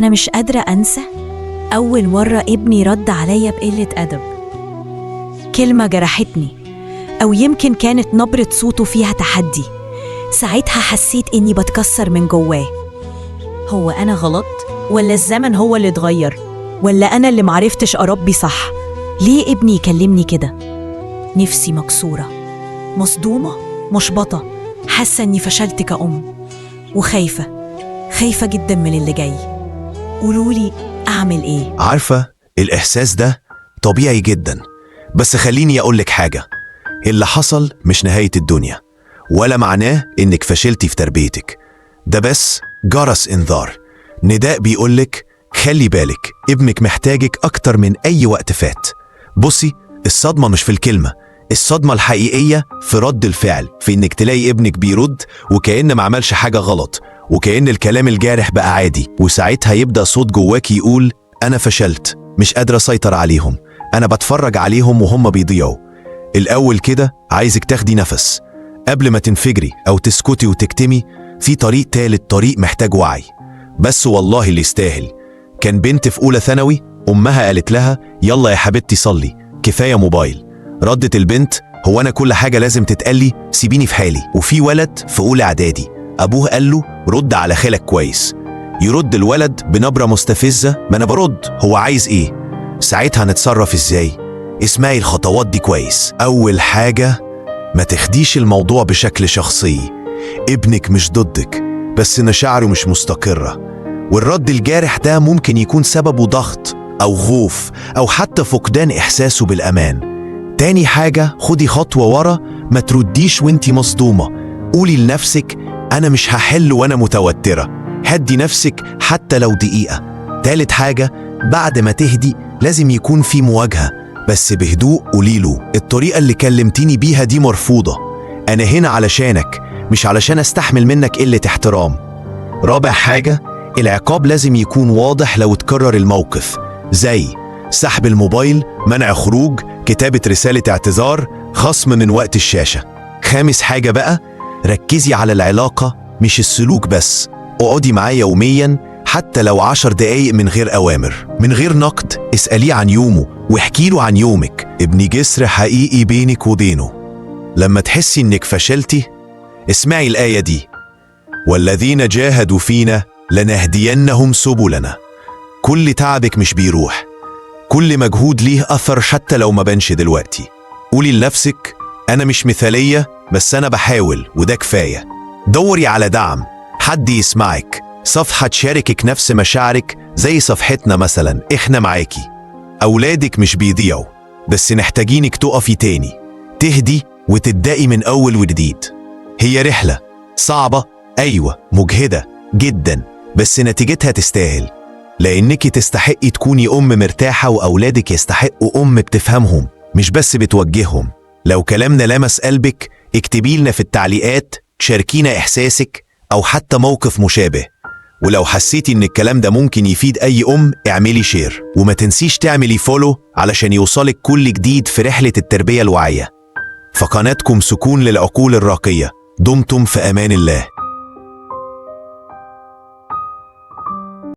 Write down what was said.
أنا مش قادرة أنسى أول مرة ابني رد عليا بقلة أدب، كلمة جرحتني، أو يمكن كانت نبرة صوته فيها تحدي. ساعتها حسيت إني بتكسر من جواه. هو أنا غلط؟ ولا الزمن هو اللي اتغير؟ ولا أنا اللي معرفتش أربي صح؟ ليه ابني يكلمني كده؟ نفسي مكسورة، مصدومة، مشبطة، حاسة إني فشلت كأم، وخايفة، خايفة جدا من اللي جاي. قولولي أعمل إيه؟ عارفة الإحساس ده طبيعي جدا، بس خليني أقولك حاجة. اللي حصل مش نهاية الدنيا، ولا معناه إنك فشلتي في تربيتك. ده بس جرس إنذار، نداء بيقولك خلي بالك، ابنك محتاجك أكتر من أي وقت فات. بصي، الصدمة مش في الكلمة، الصدمة الحقيقية في رد الفعل، في إنك تلاقي ابنك بيرد وكأن ما عملش حاجة غلط، وكأن الكلام الجارح بقى عادي. وساعتها يبدأ صوت جواك يقول أنا فشلت، مش قادر أسيطر عليهم، أنا بتفرج عليهم وهم بيضيعوا. الأول كده عايزك تاخدي نفس قبل ما تنفجري أو تسكتي وتكتمي. في طريق تالت، طريق محتاج وعي بس والله اللي يستاهل. كان بنت في أولى ثانوي، أمها قالت لها يلا يا حبيبتي صلي، كفاية موبايل. ردت البنت هو أنا كل حاجة لازم تتقلي؟ سيبيني في حالي. وفي ولد في أولى إعدادي، أبوه قال له رد على خالك كويس. يرد الولد بنبرة مستفزة، ما أنا برد، هو عايز إيه؟ ساعتها نتصرف إزاي؟ اسمعي الخطوات دي كويس. أول حاجة، ما تاخديش الموضوع بشكل شخصي. ابنك مش ضدك، بس مشاعره مش مستقرة، والرد الجارح ده ممكن يكون سببه ضغط أو خوف أو حتى فقدان إحساسه بالأمان. تاني حاجة، خدي خطوة ورا، ما ترديش وانتي مصدومة. قولي لنفسك أنا مش هحل وأنا متوترة. هدي نفسك حتى لو دقيقة. تالت حاجة، بعد ما تهدي لازم يكون في مواجهة، بس بهدوء. قوليله الطريقة اللي كلمتيني بيها دي مرفوضة، أنا هنا علشانك، مش علشان أستحمل منك قلة احترام. رابع حاجة، العقاب لازم يكون واضح لو اتكرر الموقف، زي سحب الموبايل، منع خروج، كتابة رسالة اعتذار، خصم من وقت الشاشة. خامس حاجة بقى، ركزي على العلاقة مش السلوك بس. اقعدي معاه يوميا حتى لو 10 دقايق، من غير أوامر، من غير نقد. اسأليه عن يومه واحكي له عن يومك. ابني جسر حقيقي بينك وبينه. لما تحسي انك فشلتي، اسمعي الآية دي: والذين جاهدوا فينا لنهدينهم سبلنا. كل تعبك مش بيروح، كل مجهود ليه أثر حتى لو ما بانش دلوقتي. قولي لنفسك أنا مش مثالية، بس أنا بحاول، وده كفاية. دوري على دعم، حد يسمعك، صفحة تشاركك نفس مشاعرك زي صفحتنا مثلا، إحنا معاكي. أولادك مش بيضيعوا، بس محتاجينك تقفي تاني، تهدي وتبدأي من أول وجديد. هي رحلة صعبة، أيوة، مجهدة جدا، بس نتيجتها تستاهل، لأنك تستحقي تكوني أم مرتاحة، وأولادك يستحقوا أم بتفهمهم مش بس بتوجههم. لو كلامنا لمس قلبك، اكتبي لنا في التعليقات، شاركينا إحساسك أو حتى موقف مشابه. ولو حسيتي إن الكلام ده ممكن يفيد أي أم، اعملي share، وما تنسيش تعملي follow علشان يوصلك كل جديد في رحلة التربية الواعية. فقناتكم سكون للعقول الراقية. دمتم في أمان الله.